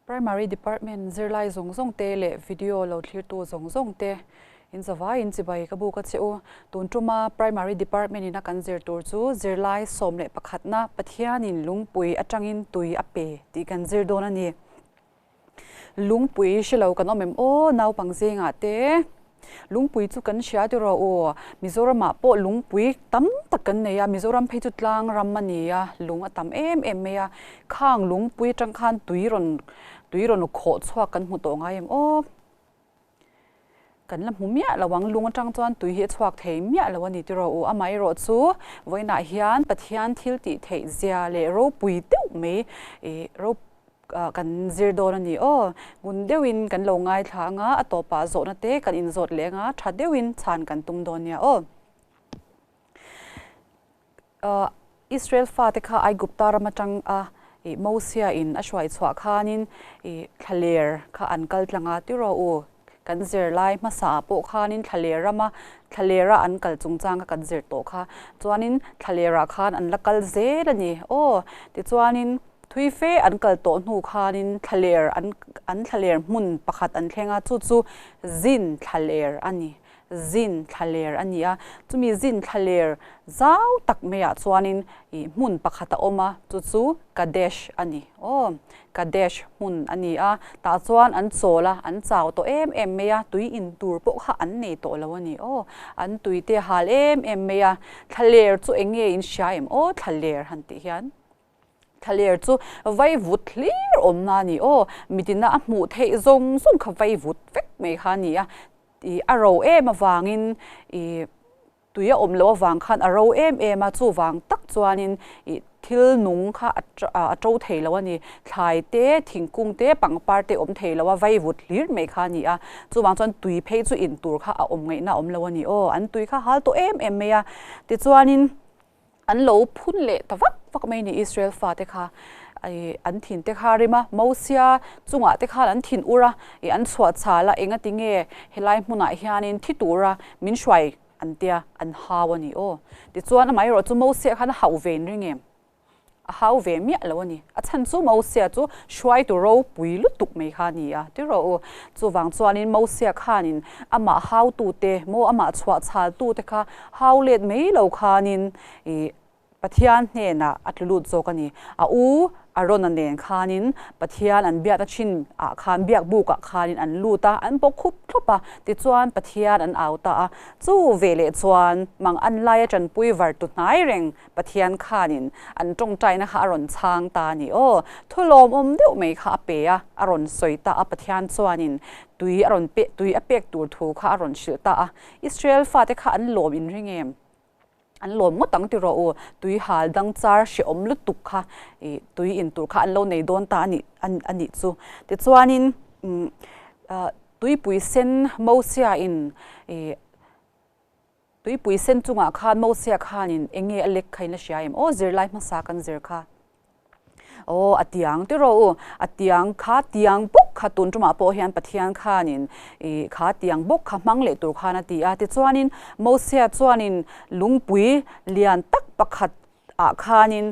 Primary Department zirlai zawng zawng te leh video lo thlirtu zawng zawng te in zavaiin chibai ka buk a che u. Tun tuma Primary Department in a kan zir tur chu zirlai 11 na Pathianin lungpui atangin tui a pe tih kan zir dawn a ni. Lungpui hre lo kan awm em aw naupang zingah te? Lungpui chu kan hria tiraw u? Mizoramah pawh lungpui tam tak kan nei a, Mizoram phei chu tlang ram a ni a, lung a tam em em mai a. Khang lungpui atang khan tui rawn tui rawn khawh chhuak kan hmu tawh ngai em aw? Kan la hmu miah lo ang, lung atang chuan tui hi a chhuak thei miah lo a ni tiraw u? Amaherawh chu vawiinah hian Pathian thil tih theih zia leh ropui deuh mai ih ro kan zir dawn a ni aw. Ngun deuhin kan lo ngaithla anga a tawpah zawhna te kan inzawt leh anga tha deuhin chhan kan tum dawn nia aw. Israel fate kha Aigupta ram atang a ih Mosia in a hruai chhuah khanin ih thlaler kha an kal tlang a tiraw u. Kan zir lai hmasa ah pawh khanin thlaler rama thlaler a an kal chungchang kha kan zir tawh kha. Chuanin thlaler ah khan an la kal zel a ni aw. Tichuanin thui fe an kal tawh hnu khanin thlaler an an thlaler hmun pakhat an thleng a, chu chu Zin thlaler a ni. Zin thlaler a ni a, chumi zin thlaler zau tak maiah chuanin ih hmun pakhat a awm a, chu chu Kadesh a ni. Aw, Kadesh hmun a ni a, tah chuan an chawl a, an chau tawh em em mai a, tui in tur pawh kha an nei tawh lo a ni. Aw, an tui te hal em em mai a, thlaler chu eng nge in hria em? Aw, thlaler han tih hian. Thlaler chu vaivut hlir awmna a ni. Aw, mitina a hmuh theih zawng zawng kha vaivut vek mai kha a ni a, ih a ro em avangin ih tui a awm loh avang khan a ro em em a, chuvang tak chuanin ih thil nung kha a to thei lo a ni. Thlai te, thingkung te, pangpar te awm thei lo a, vaivut hlir mai kha a ni a, chuvang chuan tui phei chu in tur kha a awm ngaihna a awm lo a ni. Aw, an tui kha hal tawh em em mai a, tichuanin An lo phun leh ta vak vak mai ni Israel fate kha i an thin te kha rim a, Mosia chungah te khan an thin ur a, i an chhuah chhal a, engati nge helai hmunah hianin thi tura min hruai an tia, an hau a ni aw. Tichuan amaherawh chu Mosia khan a hauh ve in ring em? A hau ve miah lo a ni. A chhan chu Mosia chu hruaitu ropui lutuk mai kha a ni a, ti rawh u. Chuvang chuanin Mosia khanin amah hautute maw amah chhuah chhaltute kha hau let mai lo khanin ih Pathian hnenah a tlu lut zawk a ni. A u Arona nen khanin Pathian an biakna thin ah khan biak buk ah khanin an lut a, an bawk khup thlawp a, tichuan Pathian an au ta a. Chu veleh chuan mang an laia tanpui var tu hnai reng Pathian khanin an tawngtaina kha a rawn chhang ta a ni. Aw, thu lawmawm deuh mai kha a pe a, a rawn sawi ta a, Pathian chuanin tui a rawn pe, tui a pek tur thu kha a rawn hrilh ta a. Israel fate kha an lawm in ring em? An lawm ngawt ang ti rawh u, tui hal dang char hrehawm lutuk kha ih tui in tur kha an lo nei dawn ta a nih a nih chu. Tichuanin tuipui sen Mosia in ih Tuipui sen chungah khan Mosia khanin eng nge a lek kha in a hria em? Aw zirlai hmasa kan zir kha. Aw a tiang tiraw u, a tiang kha tiang bawk kha tun tumah pawh hian Pathian khanin ih kha tiang bawk kha hmang leh tur khan a ti a. Tichuanin Mosia chuanin lungpui lian tak pakhat ah khanin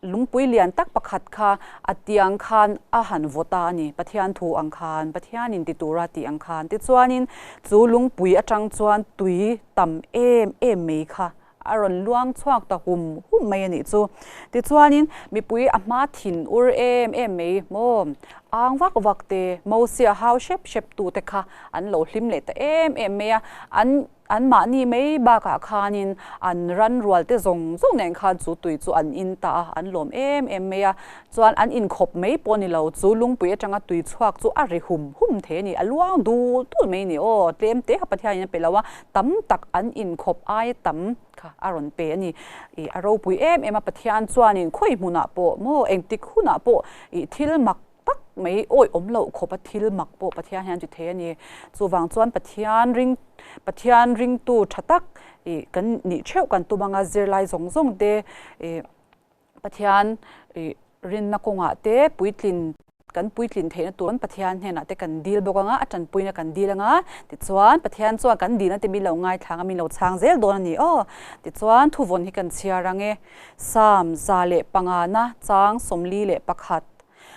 lungpui lian tak pakhat kha a tiang khan a han vaw ta a ni, Pathian thu ang khan, Pathianin ti tura tih ang khan. Tichuanin chu lungpui atang chuan tui tam em em mai kha a rawn luang chhuak ta hum hum mai a nih chu. Tichuanin mipui a hma thin ur em em mai maw, ang vak vak te, Mosia hau hrep hrep tute kha an lo hlim leh ta em em mai a, an Anmahni mai bakah khanin an ran rual te zawng zawng nen khan chu tui chu an in ta a, an lawm em em mai a. Chuan an inkhawp mai pawh ni lo, chu lungpui atanga tui chhuak chu a ri hum hum thei a ni, a luang dul dul mai a ni. Aw, tlem te kha Pathianin a pe lo a, tam tak an inkhawp aia tam kha a rawn pe a ni. Ih, a ropui em em a, Pathian chuanin khawi hmunah pawh maw, engtik hunah pawh ih thil mak tak mai awi awm loh khawp a thil mak pawh Pathian hian ti thei a ni. Chuvang chuan Pathian ring Pathian ringtu tha tak ih kan nih theuh kan tum anga zirlai zawng zawng te ih Pathian ih rinna kawngah te puitlin kan puitlin theihna tur Pathian hnenah te kan dil bawk anga a tanpuina kan dil anga tichuan Pathian chuan kan dilna te min lo ngaithlang a min lo chhang zel dawn a ni aw. Tichuan thuvawn hi kan chhiar ang e. Psalm 105 chang 41.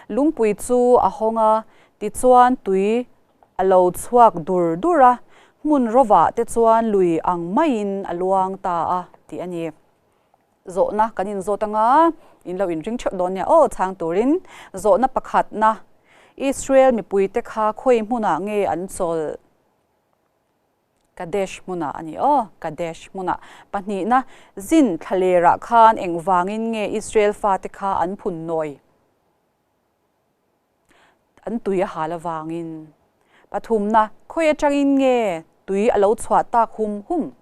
Lungpui chu a hawng a, tichuan tui a lo chhuak dur dur a, hmun rovah te chuan lui ang maiin a luang ta a tih a ni. Zawhna kan inzawt anga in lo inring theuh dawn nia aw chhang turin. Zawhna pakhatna, Israel mipuite kha khawi hmunah nge an chawlh? Kadesh hmunah a ni aw, Kadesh hmunah. Pahnihna, Zin thlalerah khan engvangin nge Israel fate kha an phun nawi? An tui a hal avangin. Pathumna, Khawi atangin nge tui a lo chhuah tak hum hum?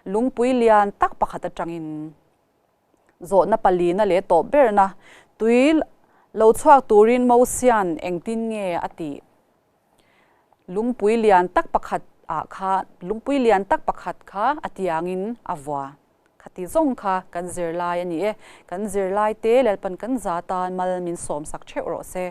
Lungpui lian tak pakhat atangin. Zawhna palina leh tawp berna, Tui lo chhuak turin Mosia'n engtin nge a tih? Lungpui lian tak pakhat ah kha lungpui lian tak pakhat kha a tiangin a vua. Khati zawng kha kan zirlai a ni e. Kan zirlai te Lalpan kan za tan mal min sawmsak theuh rawh se.